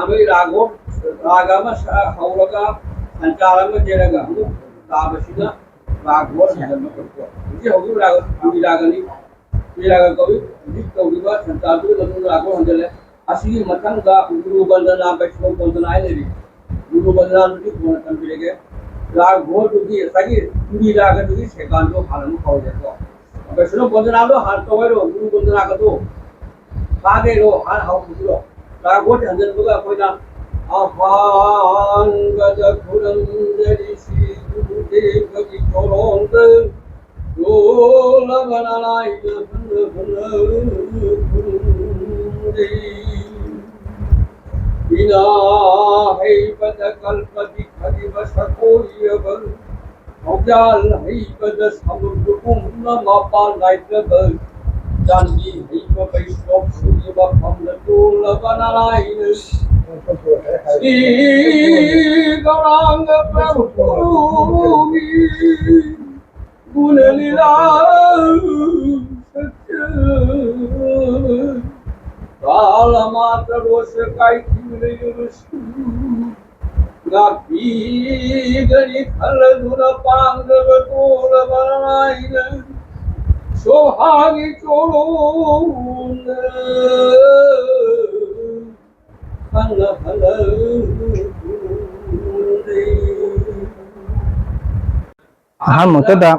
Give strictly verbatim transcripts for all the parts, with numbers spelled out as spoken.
ꯑꯍꯥꯟꯕꯒꯤ ꯔꯥꯒ, ꯔꯥꯒ ꯑꯃ ꯁꯥ-, ꯍꯧꯔꯒ ꯁꯟꯆꯥꯔ ꯑꯃ ꯆꯦꯜꯂꯒ ꯑꯃꯨꯛ ꯇꯥꯕꯁꯤꯅ ꯔꯥꯒ ꯍꯟꯖꯟꯕ ꯀꯧꯏꯀꯣ꯫ ꯍꯧꯖꯤꯛ ꯍꯧꯔꯤꯕ ꯔꯥꯒ ꯀꯨꯝꯕꯤ ꯔꯥꯒꯅꯤ꯫ ꯀꯨꯝꯕꯤ ꯔꯥꯒ ꯀꯧꯏ꯫ ꯍꯧꯖꯤꯛ ꯇꯧꯔꯤꯕ ꯁꯟꯆꯥꯔꯗꯨꯒꯤ ꯃꯅꯨꯡꯗ ꯔꯥꯒ ꯍꯟꯖꯜꯂꯦ꯫ ꯑꯁꯤꯒꯤ ꯃꯊꯪꯗ ꯒꯨꯔꯨ ꯕꯟꯗꯅꯥ, ꯕꯩꯁꯅꯣ ꯕꯟꯗꯅꯥ ꯍꯥꯏꯅ ꯂꯩꯔꯤ꯫ ꯒꯨꯔꯨ ꯕꯟꯗꯅꯥꯗꯨꯗꯤ ꯀꯣꯟꯅ ꯇꯝꯕꯤꯔꯒꯦ꯫ ꯔꯥꯒ ꯍꯣꯜꯗꯨꯒꯤ ꯉꯁꯥꯏꯒꯤ ꯀꯨꯝꯕꯤ ꯔꯥꯒꯗꯨꯒꯤ ꯁꯦꯀꯥꯟꯗꯣ ꯍꯥꯟꯅ ꯑꯃꯨꯛ ꯍꯧꯔꯒꯦꯀꯣ꯫ ꯕꯩꯁꯅꯣ ꯕꯟꯗꯅꯥꯗꯣ ꯍꯥꯟꯅ ꯇꯧ ꯍꯥꯏꯔꯣ, ꯒꯨꯔꯨ ꯕꯟꯗꯅꯥꯒꯗꯣ꯫ ꯐꯥꯒꯦꯔꯣ, ꯍꯥꯟꯅ ꯍꯧꯕꯗꯨꯔꯣ? ꯔꯥꯒ ꯍꯣꯜꯁꯦ ꯍꯟꯖꯤꯟꯕꯒ ꯑꯩꯈꯣꯏꯅ ꯑꯍꯪꯒꯗ ꯈꯨꯔꯝꯖꯔꯤ ꯁ꯭ꯔꯤ ꯒꯨꯔꯨꯗꯦꯕꯒꯤ ꯀꯣꯔꯣꯟꯗ ꯂꯣꯂꯕ ꯅꯥꯔꯥꯌꯅ ꯍꯟꯅ ꯍꯟꯅ ꯈꯨꯔꯨꯝꯖꯩ꯫ ꯏꯅꯥ ꯍꯩꯕꯗ ꯀꯜꯄꯗꯤ ꯈꯔꯤꯕ ꯁꯀꯣꯏꯔꯕ ꯊꯧꯖꯥꯜ ꯍꯩꯕꯗ ꯁꯃꯨꯗ꯭ꯔ ꯄꯨꯝꯅ ꯃꯄꯥꯟ ꯅꯥꯏꯗꯕ ꯆꯥꯟꯗꯤ ꯍꯩꯕ ꯕꯩꯁꯅꯣꯞ ꯁꯨꯒꯤ ꯃꯐꯝꯗ ꯇꯣꯜꯂꯕ ꯅꯥꯔꯥꯌꯅ ꯁ꯭ꯔꯤ ꯒꯧꯔꯥꯡꯒ ꯄ꯭ꯔꯚꯨꯒꯤ ꯒꯨꯅ ꯂꯤꯂꯥ ꯁꯠꯌ ꯀꯥꯂ ꯃꯥꯇ꯭ꯔ ꯔꯣꯁ ꯀꯥꯏꯊꯤꯕ ꯂꯩꯔꯕꯁꯨ ꯉꯥꯛꯄꯤꯒꯅꯤ ꯈꯜꯂꯗꯨꯅ ꯄꯥꯡꯒꯜ ꯇꯣꯜꯂꯕ ꯅꯥꯔꯥꯌꯅ ꯁꯣꯍꯥꯒꯤ ꯆꯣꯔꯣꯟꯗ ꯍꯜꯂ ꯍꯜꯂ ꯈꯨꯔꯨꯝꯖꯩ꯫ ꯑꯍꯥꯟꯕꯃꯛꯇꯗ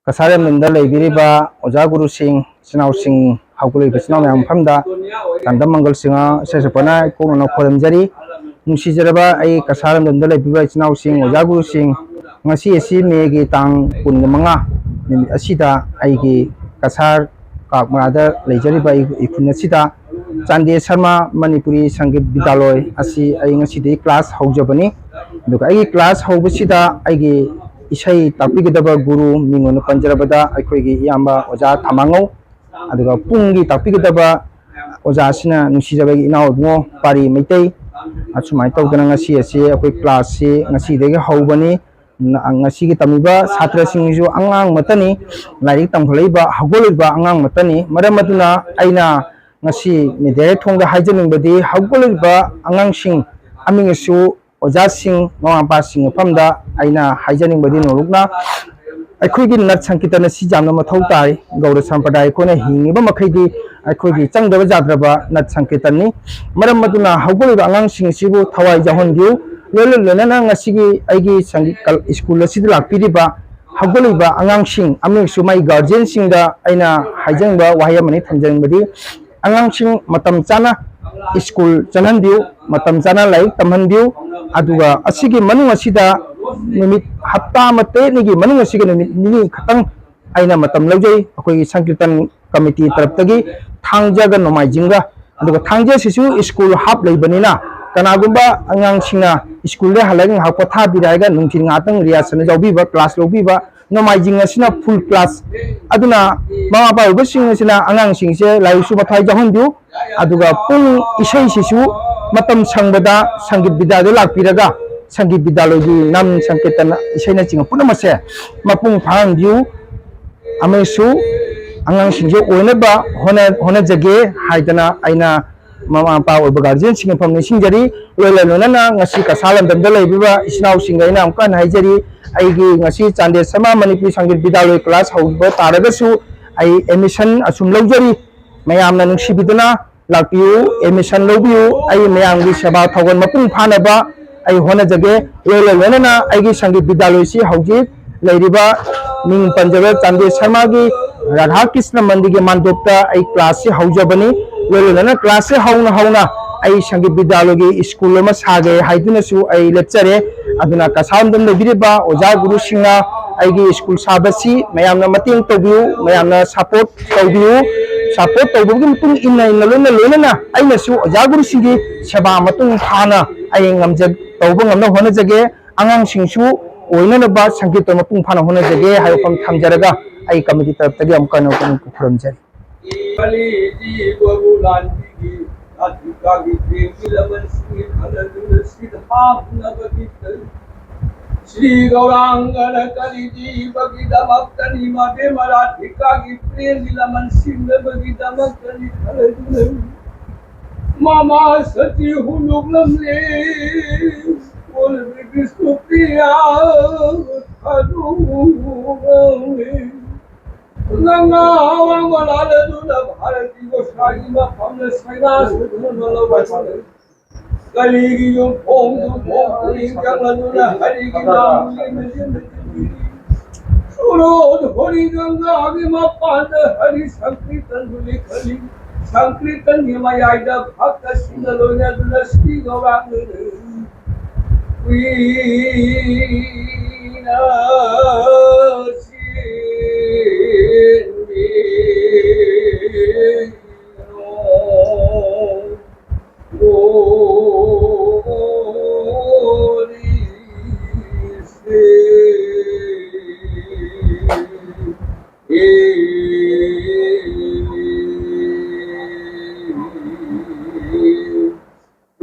ꯀꯁꯥꯔꯤ ꯂꯝꯗꯝꯗ ꯂꯩꯕꯤꯔꯤꯕ ꯑꯣꯖꯥ ꯒꯨꯔꯨꯁꯤꯡ, ꯏꯆꯤꯟ ꯏꯅꯥꯎꯁꯤꯡ ꯍꯧꯒꯠꯂꯛꯂꯤꯕ ꯏꯆꯤꯟ ꯏꯅꯥꯎ ꯃꯌꯥꯝ ꯃꯐꯝꯗ ꯆꯥꯟꯗꯝ ꯃꯪꯒꯜ ꯁꯤꯡꯍ ꯏꯁꯩ ꯁꯛꯄꯅ ꯏꯀꯣꯛꯅꯅ ꯈꯣꯏꯔꯝꯖꯔꯤ꯫ ꯅꯨꯡꯁꯤꯖꯔꯕ ꯑꯩ ꯀꯁꯥꯔ ꯂꯝꯗꯝꯗ ꯂꯩꯕꯤꯕ ꯏꯆꯤꯟ ꯏꯅꯥꯎꯁꯤꯡ, ꯑꯣꯖꯥ ꯒꯨꯔꯨꯁꯤꯡ, ꯉꯁꯤ ꯑꯁꯤ ꯃꯦꯒꯤ ꯇꯥꯡ ꯀꯨꯟꯃꯉꯥ ꯅꯨꯃꯤꯠ ꯑꯁꯤꯗ ꯑꯩꯒꯤ ꯀꯁꯥꯔ ꯀꯥꯛꯃꯔꯥꯗ ꯂꯩꯖꯔꯤꯕ ꯑꯩ ꯏꯈꯨꯟ ꯑꯁꯤꯗ ꯆꯥꯟꯗꯦ ꯁꯔꯃ ꯃꯅꯤꯄꯨꯔꯤ ꯁꯪꯒꯤꯠ ꯕꯤꯗ꯭ꯌꯥꯂꯣꯏ ꯑꯁꯤ ꯑꯩ ꯉꯁꯤꯗꯒꯤ ꯀ꯭ꯂꯥꯁ ꯍꯧꯖꯕꯅꯤ꯫ ꯑꯗꯨꯒ ꯑꯩꯒꯤ ꯀ꯭ꯂꯥꯁ ꯍꯧꯕꯁꯤꯗ ꯑꯩꯒꯤ ꯏꯁꯩ ꯇꯥꯛꯄꯤꯒꯗꯕ ꯒꯨꯔꯨ ꯃꯤꯡ ꯑꯣꯏꯅ ꯄꯟꯖꯔꯕꯗ ꯑꯩꯈꯣꯏꯒꯤ ꯏꯌꯥꯝꯕ ꯑꯣꯖꯥ ꯊꯥꯃꯥꯉꯧ, ꯑꯗꯨꯒ ꯄꯨꯡꯒꯤ ꯇꯥꯛꯄꯤꯒꯗꯕ ꯑꯣꯖꯥꯁꯤꯅ ꯅꯨꯡꯁꯤꯖꯕꯒꯤ ꯏꯅꯥꯎ ꯏꯕꯨꯡꯉꯣ ꯄꯥꯔꯤ ꯃꯩꯇꯩ꯫ ꯑꯁꯨꯃꯥꯏꯅ ꯇꯧꯗꯅ ꯉꯁꯤ ꯑꯁꯤ ꯑꯩꯈꯣꯏ ꯀ꯭ꯂꯥꯁꯁꯤ ꯉꯁꯤꯗꯒꯤ ꯍꯧꯕꯅꯤ꯫ ꯉꯁꯤꯒꯤ ꯇꯝꯃꯤꯕ ꯁꯥꯇ꯭ꯔꯁꯤꯡꯁꯨ ꯑꯉꯥꯡ ꯑꯃꯠꯇꯅꯤ, ꯂꯥꯏꯔꯤꯛ ꯇꯝꯈꯠꯂꯛꯏꯕ ꯍꯧꯒꯠꯂꯛꯏꯕ ꯑꯉꯥꯡ ꯑꯃꯠꯇꯅꯤ꯫ ꯃꯔꯝ ꯑꯗꯨꯅ ꯑꯩꯅ ꯉꯁꯤ ꯃꯦꯗꯤꯌꯥꯒꯤ ꯊꯣꯡꯗ ꯍꯥꯏꯖꯅꯤꯡꯕꯗꯤ, ꯍꯧꯒꯠꯂꯛꯂꯤꯕ ꯑꯉꯥꯡꯁꯤꯡ ꯑꯃꯁꯨ ꯑꯣꯖꯥꯁꯤꯡ, ꯃꯃꯥ ꯃꯄꯥꯁꯤꯡ ꯃꯐꯝꯗ ꯑꯩꯅ ꯍꯥꯏꯖꯅꯤꯡꯕꯗꯤ, ꯅꯣꯂꯨꯛꯅ ꯑꯩꯈꯣꯏꯒꯤ ꯅꯠ ꯁꯪꯀꯤꯔꯇꯟ ꯑꯁꯤ ꯌꯥꯝꯅ ꯃꯊꯧ ꯇꯥꯏ꯫ ꯒꯧꯔ ꯁꯝꯄ꯭ꯔꯗꯥꯏ ꯑꯩꯈꯣꯏꯅ ꯍꯤꯡꯉꯤꯕ ꯃꯈꯩꯗꯤ ꯑꯩꯈꯣꯏꯒꯤ ꯆꯪꯗꯕ ꯌꯥꯗ꯭ꯔꯕ ꯅꯠ ꯁꯪꯀꯤꯔꯇꯟꯅꯤ꯫ ꯃꯔꯝ ꯑꯗꯨꯅ ꯍꯧꯒꯠꯂꯤꯕ ꯑꯉꯥꯡꯁꯤꯡ ꯑꯁꯤꯕꯨ ꯊꯋꯥꯏ ꯌꯥꯎꯍꯟꯕꯤꯌꯨ꯫ ꯂꯣꯏꯅ ꯂꯣꯏꯅꯅ ꯉꯁꯤꯒꯤ ꯑꯩꯒꯤ ꯁꯪꯒꯤ-, ꯀꯜ-, ꯁ꯭ꯀꯨꯜ ꯑꯁꯤꯗ ꯂꯥꯛꯄꯤꯔꯤꯕ ꯍꯧꯒꯠꯂꯤꯕ ꯑꯉꯥꯡꯁꯤꯡ ꯑꯃꯁꯨ ꯃꯥꯒꯤ ꯒꯥꯔꯖꯤꯌꯟꯁꯤꯡꯗ ꯑꯩꯅ ꯍꯥꯏꯖꯅꯤꯡꯕ ꯋꯥꯍꯩ ꯑꯃꯅꯤ ꯊꯝꯖꯅꯤꯡꯕꯗꯤ, ꯑꯉꯥꯡꯁꯤꯡ ꯃꯇꯝ ꯆꯥꯅ ꯁ꯭ꯀꯨꯜ ꯆꯠꯍꯟꯕꯤꯌꯨ, ꯃꯇꯝ ꯆꯥꯅ ꯂꯥꯏꯔꯤꯛ ꯇꯝꯍꯟꯕꯤꯌꯨ꯫ ꯑꯗꯨꯒ ꯑꯁꯤꯒꯤ ꯃꯅꯨꯡ ꯑꯁꯤꯗ ꯅꯨꯃꯤꯠ ꯍꯞꯇꯥ ꯑꯃ ꯇꯔꯦꯠꯅꯤꯒꯤ ꯃꯅꯨꯡ ꯑꯁꯤꯒ ꯅꯨꯃꯤꯠ ꯅꯤꯅꯤ ꯈꯛꯇꯪ ꯑꯩꯅ ꯃꯇꯝ ꯂꯧꯖꯩ꯫ ꯑꯩꯈꯣꯏꯒꯤ ꯁꯪꯀꯤꯔꯇꯟ ꯀꯃꯤꯇꯤ ꯇꯔꯞꯇꯒꯤ ꯊꯥꯡꯖꯒ ꯅꯣꯡꯃꯥꯏꯖꯤꯡꯒ, ꯑꯗꯨꯒ ꯊꯥꯡꯖꯁꯤꯁꯨ ꯁ꯭ꯀꯨꯜ ꯍꯥꯞ ꯂꯩꯕꯅꯤꯅ ꯀꯅꯥꯒꯨꯝꯕ ꯑꯉꯥꯡꯁꯤꯡꯅ ꯁ꯭ꯀꯨꯜꯗ ꯍꯜꯂꯒ ꯉꯥꯏꯍꯥꯛ ꯄꯣꯊꯥꯕꯤꯔꯦ ꯍꯥꯏꯔꯒ ꯅꯨꯡꯊꯤꯜ ꯉꯥꯏꯍꯥꯛꯇꯪ ꯔꯤꯍꯥꯔꯁꯦꯜ ꯌꯥꯎꯕꯤꯕ, ꯀ꯭ꯂꯥꯁ ꯂꯧꯕꯤꯕ, ꯅꯣꯡꯃꯥꯏꯖꯤꯡ ꯑꯁꯤꯅ ꯐꯨꯜ ꯀ꯭ꯂꯥꯁ꯫ ꯑꯗꯨꯅ ꯃꯃꯥ ꯃꯄꯥ ꯑꯣꯏꯕꯁꯤꯡ ꯑꯁꯤꯅ ꯑꯉꯥꯡꯁꯤꯡꯁꯦ ꯂꯥꯏꯔꯤꯛꯁꯨ ꯃꯊ꯭ꯋꯥꯏ ꯌꯥꯎꯍꯟꯕꯤꯌꯨ꯫ ꯑꯗꯨꯒ ꯄꯨꯡ ꯏꯁꯩꯁꯤꯁꯨ ꯃꯇꯝ ꯁꯪꯕꯗ ꯁꯪꯒꯤꯠ ꯕꯤꯗ꯭ꯌꯥꯗ ꯂꯥꯛꯄꯤꯔꯒ ꯁꯪꯒꯤꯠ ꯕꯤꯗ꯭ꯌꯥꯂꯣꯏꯒꯤ ꯅꯝ ꯁꯪꯀꯤꯔꯇꯟ ꯏꯁꯩꯅꯆꯤꯡꯕ ꯄꯨꯝꯅꯃꯛꯁꯦ ꯃꯄꯨꯡ ꯐꯥꯍꯟꯕꯤꯌꯨ꯫ ꯑꯃꯁꯨ ꯑꯉꯥꯡꯁꯤꯡꯁꯦ ꯑꯣꯏꯅꯕ ꯍꯣꯠꯅ-, ꯍꯣꯠꯅꯖꯒꯦ ꯍꯥꯏꯗꯅ ꯑꯩꯅ ꯃꯃꯥ ꯃꯄꯥ ꯑꯣꯏꯕ ꯒꯥꯔꯖꯤꯌꯟꯁꯤꯡꯒꯤ ꯃꯐꯝ ꯅꯤꯡꯁꯤꯡꯖꯔꯤ꯫ ꯂꯣꯏꯅ ꯂꯣꯏꯅꯅ ꯉꯁꯤ ꯀꯁꯥꯔ ꯂꯝꯗꯝꯗ ꯂꯩꯕꯤꯕ ꯏꯆꯤꯟ ꯏꯅꯥꯎꯁꯤꯡꯒ ꯑꯩꯅ ꯑꯃꯨꯛꯀ ꯍꯟꯅ ꯍꯥꯏꯖꯔꯤ, ꯑꯩꯒꯤ ꯉꯁꯤ ꯆꯥꯟꯗꯦꯜ ꯁꯔꯃ ꯃꯅꯤꯄꯨꯔꯤ ꯁꯪꯒꯤꯠ ꯕꯤꯗ꯭ꯌꯥꯂꯣꯏ ꯀ꯭ꯂꯥꯁ ꯍꯧꯕ ꯇꯥꯔꯒꯁꯨ ꯑꯩ ꯑꯦꯗꯃꯤꯁꯟ ꯑꯁꯨꯝ ꯂꯧꯖꯔꯤ꯫ ꯃꯌꯥꯝꯅ ꯅꯨꯡꯁꯤꯕꯤꯗꯨꯅ ꯂꯥꯛꯄꯤꯌꯨ, ꯑꯦꯗꯃꯤꯁꯟ ꯂꯧꯕꯤꯌꯨ꯫ ꯑꯩ ꯃꯌꯥꯝꯒꯤ ꯁꯦꯕꯥ ꯊꯧꯒꯜ ꯃꯄꯨꯡ ꯐꯥꯅꯕ ꯑꯩ ꯍꯣꯠꯅꯖꯒꯦ꯫ ꯂꯣꯏꯅ ꯂꯣꯏꯅꯅ ꯑꯩꯒꯤ ꯁꯪꯒꯤꯠ ꯕꯤꯗ꯭ꯌꯥꯂꯣꯏꯁꯤ ꯍꯧꯖꯤꯛ ꯂꯩꯔꯤꯕ ꯃꯤꯡ ꯄꯟꯖꯕ ꯆꯥꯟꯗꯦ ꯁꯔꯃꯒꯤ ꯔꯥꯙꯥ ꯀ꯭ꯔꯤꯁꯅ ꯃꯟꯗꯤꯔꯒꯤ ꯃꯥꯟꯗꯣꯞꯇ ꯑꯩ ꯀ꯭ꯂꯥꯁꯁꯤ ꯍꯧꯖꯕꯅꯤ꯫ ꯂꯣꯏ ꯂꯣꯏꯅꯅ ꯀ꯭ꯂꯥꯁꯁꯤ ꯍꯧꯅ ꯍꯧꯅ ꯑꯩ ꯁꯪꯒꯤꯠ ꯕꯤꯗ꯭ꯌꯥꯂꯌꯒꯤ ꯁ꯭ꯀꯨꯜ ꯑꯃ ꯁꯥꯒꯦ ꯍꯥꯏꯗꯨꯅꯁꯨ ꯑꯩ ꯂꯦꯞꯆꯔꯦ꯫ ꯑꯗꯨꯅ ꯀꯁꯥꯔꯗ ꯂꯩꯕꯤꯔꯤꯕ ꯑꯣꯖꯥ ꯒꯨꯔꯨꯁꯤꯡꯅ ꯑꯩꯒꯤ ꯁ꯭ꯀꯨꯜ ꯁꯥꯕꯁꯤ ꯃꯌꯥꯝꯅ ꯃꯇꯦꯡ ꯇꯧꯕꯤꯌꯨ, ꯃꯌꯥꯝꯅ ꯁꯄꯣꯔꯠ ꯇꯧꯕꯤꯌꯨ꯫ ꯁꯄꯣꯔꯠ ꯇꯧꯕꯒꯤ ꯃꯇꯨꯡ ꯏꯟꯅ, ꯏꯟꯅ ꯂꯣꯏꯅ ꯂꯣꯏꯅꯅ ꯑꯩꯅꯁꯨ ꯑꯣꯖꯥ ꯒꯨꯔꯨꯁꯤꯡꯒꯤ ꯁꯦꯕꯥ ꯃꯇꯨꯡ ꯐꯥꯅ ꯑꯩ ꯉꯝꯖ-, ꯇꯧꯕ ꯉꯝꯅꯕ ꯍꯣꯠꯅꯖꯒꯦ꯫ ꯑꯉꯥꯡꯁꯤꯡꯁꯨ ꯑꯣꯏꯅꯅꯕ ꯁꯪꯀꯦꯠꯇ ꯃꯄꯨꯡ ꯐꯥꯅ ꯍꯣꯠꯅꯖꯒꯦ ꯍꯥꯏꯕ ꯋꯥꯐꯝ ꯊꯝꯖꯔꯒ ꯑꯩ ꯀꯃꯤꯇꯤ ꯇꯔꯞꯇꯒꯤ ꯑꯃꯨꯛꯀ ꯍꯟꯅ ꯈꯨꯔꯨꯝꯖꯔꯤ꯫ ꯀꯂꯤꯒꯤ ꯕꯕꯨ ꯂꯥꯟꯕꯤꯒꯤ ꯑꯙꯤꯀꯥꯒꯤ ꯄ꯭ꯔꯦꯝꯒꯤ ꯂꯃꯟ ꯁꯤꯡꯒꯤ ꯈꯜꯂꯗꯨꯅ ꯁꯤꯗ ꯍꯥꯞꯅꯕꯒꯤ ꯇꯧ꯫ ꯁ꯭ꯔꯤ ꯒꯧꯔꯥꯡꯒꯅ ꯀꯂꯤꯒꯤ ꯕꯒꯤꯗꯃꯛꯇꯅꯤ ꯃꯕꯦꯝꯃ ꯔꯥꯙꯤꯀꯥꯒꯤ ꯄ꯭ꯔꯦꯝꯒꯤ ꯂꯃꯟ ꯁꯤꯡꯅꯕꯒꯤꯗꯃꯛꯇꯅꯤ ꯈꯜꯂꯗꯨꯅ ꯃꯃꯥ ꯁꯇꯤ ꯍꯨꯟꯗꯣꯛꯂꯝꯂꯦ꯫ ꯑꯣꯜꯂꯕꯤ ꯕꯤꯁꯅꯨꯄ꯭ꯔꯤꯌꯥ ꯊꯥꯗꯣꯛꯂꯝꯂꯦ꯫ ꯅꯪꯅ ꯑꯋꯥꯡꯕ ꯂꯥꯜꯂꯗꯨꯅ ꯚꯥꯔꯇꯤ ꯒꯣꯁꯥꯏꯒꯤ ꯃꯐꯝꯗ ꯁꯩꯅꯥ ꯁꯨꯗꯨꯅ ꯂꯧꯕ ꯀꯂꯤꯒꯤ ꯌꯨꯝꯊꯣꯡꯗꯨ ꯊꯣꯡ ꯄꯔꯤꯡ ꯆꯪꯂꯗꯨꯅ ꯍꯔꯤꯒꯤ ꯅꯥꯃꯨꯒꯤ ꯃꯆꯤꯟ ꯃꯆꯤꯟ ꯁꯨꯔꯣ ꯍꯣꯔꯤ ꯒꯪꯒꯥꯒꯤ ꯃꯄꯥꯟꯗ ꯍꯔꯤ ꯁꯪꯀ꯭ꯔꯤꯇꯟꯕꯨ ꯂꯤꯈꯠꯂꯤ꯫ ꯁꯪꯀ꯭ꯔꯤꯇꯟꯒꯤ ꯃꯌꯥꯏꯗ ꯚꯛꯇꯁꯤꯡꯒ ꯂꯣꯏꯅꯗꯨꯅ ꯁ꯭ꯔꯤ ꯒꯧꯔꯥꯡꯒ ꯀꯨꯏꯅ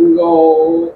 ꯆꯦꯟꯃꯤꯟꯅꯣ꯫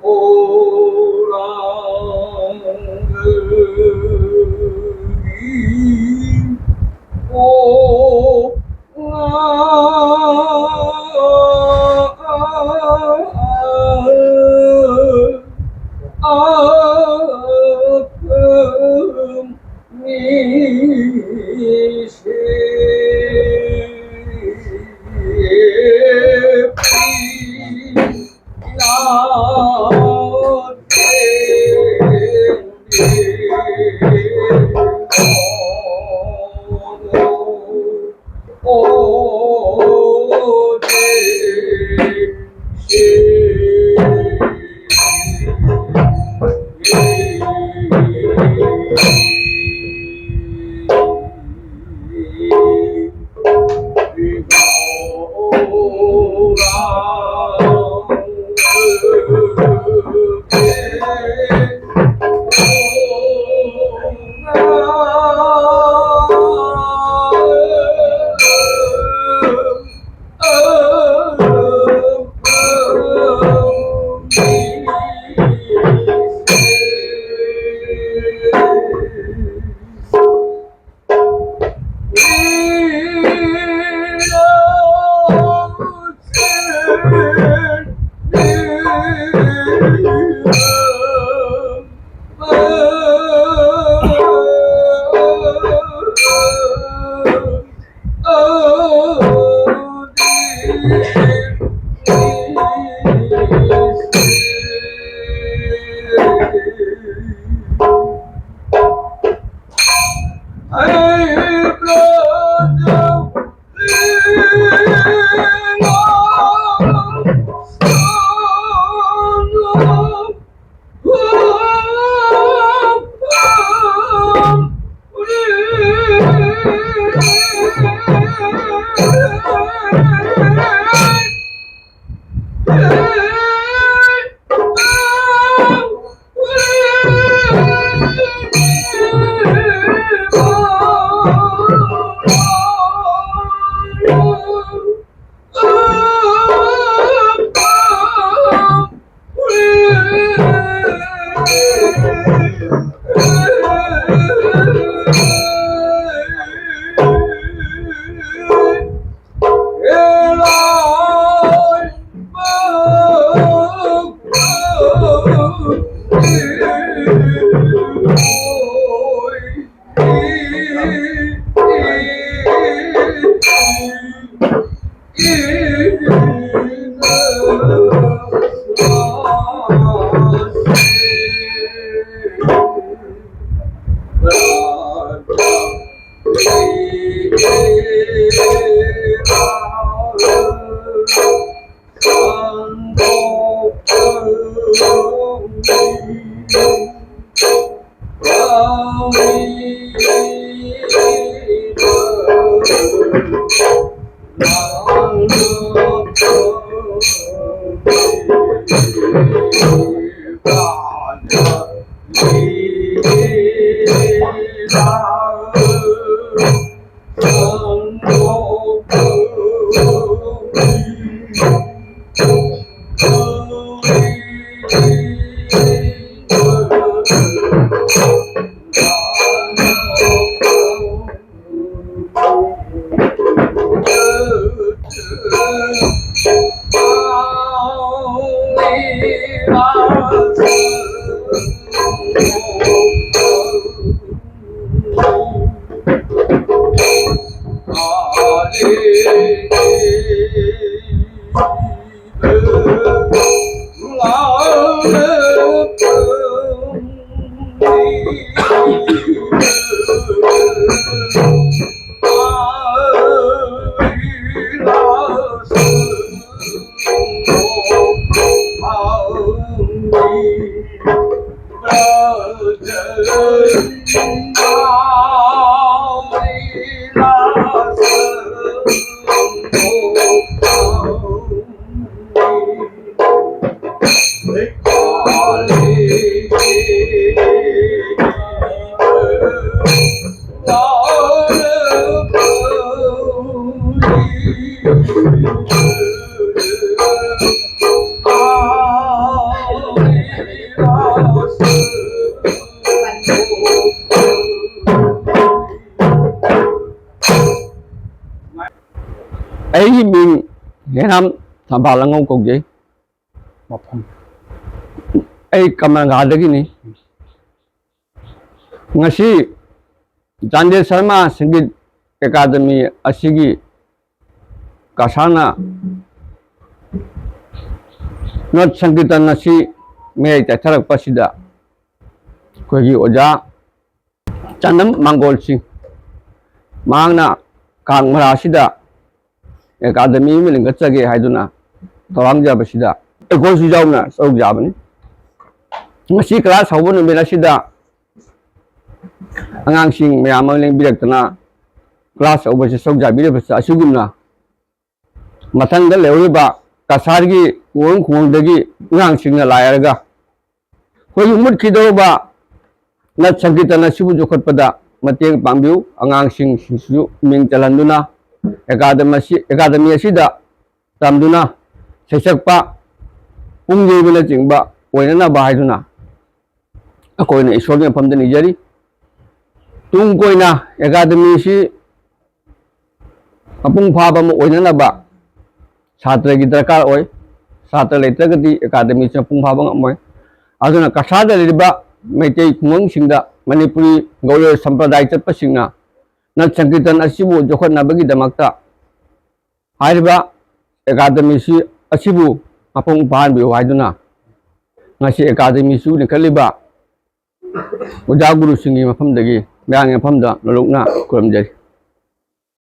ꯑꯩꯒꯤ ꯃꯤꯡ ꯍꯦꯔꯥꯝ ꯊꯝꯕꯥꯜ ꯑꯉꯧ ꯀꯧꯖꯩ꯫ ꯃꯐꯝ? ꯑꯩ ꯀꯃꯂꯥꯒꯥꯗꯒꯤꯅꯤ꯫ ꯉꯁꯤ ꯆꯥꯟꯗꯦꯜ ꯁꯔꯃ ꯁꯪꯒꯤꯠ ꯑꯦꯀꯥꯗꯃꯤ ꯑꯁꯤꯒꯤ ꯀꯁꯥꯅ ꯅꯣꯠ ꯁꯪꯀꯤꯔꯇꯟ ꯑꯁꯤ ꯃꯌꯥꯏ ꯆꯠꯊꯔꯛꯄꯁꯤꯗ ꯑꯩꯈꯣꯏꯒꯤ ꯑꯣꯖꯥ ꯆꯅꯝ ꯃꯪꯒꯣꯜꯁꯤꯡ, ꯃꯍꯥꯛꯅ ꯀꯥꯡ ꯃꯔꯥ ꯑꯁꯤꯗ ꯑꯦꯀꯥꯗꯃꯤ ꯑꯃ ꯂꯤꯡꯈꯠꯆꯒꯦ ꯍꯥꯏꯗꯨꯅ ꯊꯧꯔꯥꯡꯖꯕꯁꯤꯗ ꯑꯩꯈꯣꯏꯁꯨ ꯌꯥꯎꯅ ꯁꯔꯨꯛ ꯌꯥꯕꯅꯤ꯫ ꯉꯁꯤ ꯀ꯭ꯂꯥꯁ ꯍꯧꯕ ꯅꯨꯃꯤꯠ ꯑꯁꯤꯗ ꯑꯉꯥꯡꯁꯤꯡ ꯃꯌꯥꯝ ꯑꯃ ꯂꯦꯡꯕꯤꯔꯛꯇꯅ ꯀ꯭ꯂꯥꯁ ꯍꯧꯕꯁꯤ ꯁꯔꯨꯛ ꯌꯥꯕꯤꯔꯤꯕꯁꯤ ꯑꯁꯤꯒꯨꯝꯅ ꯃꯊꯪꯗ ꯂꯩꯍꯧꯔꯤꯕ ꯀꯁꯥꯔꯒꯤ ꯈꯨꯡꯒꯪ ꯈꯨꯡꯒꯪꯗꯒꯤ ꯑꯉꯥꯡꯁꯤꯡꯅ ꯂꯥꯛꯑꯒ ꯑꯩꯈꯣꯏꯒꯤ ꯃꯨꯠꯈꯤꯗꯧꯔꯕ ꯅꯠ ꯁꯪꯀꯤꯔꯇꯟ ꯑꯁꯤꯕꯨ ꯌꯣꯛꯈꯠꯄꯗ ꯃꯇꯦꯡ ꯄꯥꯡꯕꯤꯌꯨ꯫ ꯑꯉꯥꯡꯁꯤꯡꯁꯤꯁꯨ ꯃꯤꯡ ꯆꯜꯍꯟꯗꯨꯅ ꯑꯦꯀꯥꯗꯃꯤ ꯑꯁꯤ, ꯑꯦꯀꯥꯗꯃꯤ ꯑꯁꯤꯗ ꯇꯝꯗꯨꯅ ꯁꯩꯁꯛꯄ, ꯄꯨꯡ ꯌꯩꯕꯅꯆꯤꯡꯕ ꯑꯣꯏꯅꯅꯕ ꯍꯥꯏꯗꯨꯅ ꯑꯩꯈꯣꯏꯅ ꯏꯁꯣꯔꯒꯤ ꯃꯐꯝꯗ ꯅꯤꯖꯔꯤ꯫ ꯇꯨꯡ ꯀꯣꯏꯅ ꯑꯦꯀꯥꯗꯃꯤꯁꯤ ꯃꯄꯨꯡ ꯐꯥꯕ ꯑꯃ ꯑꯣꯏꯅꯅꯕ ꯁꯥꯇ꯭ꯔꯒꯤ ꯗꯔꯀꯥꯔ ꯑꯣꯏ꯫ ꯁꯥꯇ꯭ꯔ ꯂꯩꯇ꯭ꯔꯒꯗꯤ ꯑꯦꯀꯥꯗꯃꯤꯁꯤ ꯃꯄꯨꯡ ꯐꯥꯕ ꯉꯝꯃꯣꯏ꯫ ꯑꯗꯨꯅ ꯀꯁꯥꯔꯗ ꯂꯩꯔꯤꯕ ꯃꯩꯇꯩ ꯈꯨꯡꯒꯪꯁꯤꯡꯗ ꯃꯅꯤꯄꯨꯔꯤ ꯒꯧꯔ ꯁꯝꯄ꯭ꯔꯗꯥꯏ ꯆꯠꯄꯁꯤꯡꯅ ꯅꯠ ꯁꯪꯀꯤꯔꯇꯟ ꯑꯁꯤꯕꯨ ꯌꯣꯛꯈꯠꯅꯕꯒꯤꯗꯃꯛꯇ ꯍꯥꯏꯔꯤꯕ ꯑꯦꯀꯥꯗꯃꯤꯁꯤ ꯑꯁꯤꯕꯨ ꯃꯄꯨꯡ ꯐꯥꯍꯟꯕꯤꯌꯨ ꯍꯥꯏꯗꯨꯅ ꯉꯁꯤ ꯑꯦꯀꯥꯗꯃꯤꯁꯨ ꯂꯤꯡꯈꯠꯂꯤꯕ ꯑꯣꯖꯥ ꯒꯨꯔꯨꯁꯤꯡꯒꯤ ꯃꯐꯝꯗꯒꯤ ꯃꯌꯥꯝꯒꯤ ꯃꯐꯝꯗ ꯅꯣꯂꯨꯛꯅ ꯈꯨꯔꯨꯝꯖꯔꯤ꯫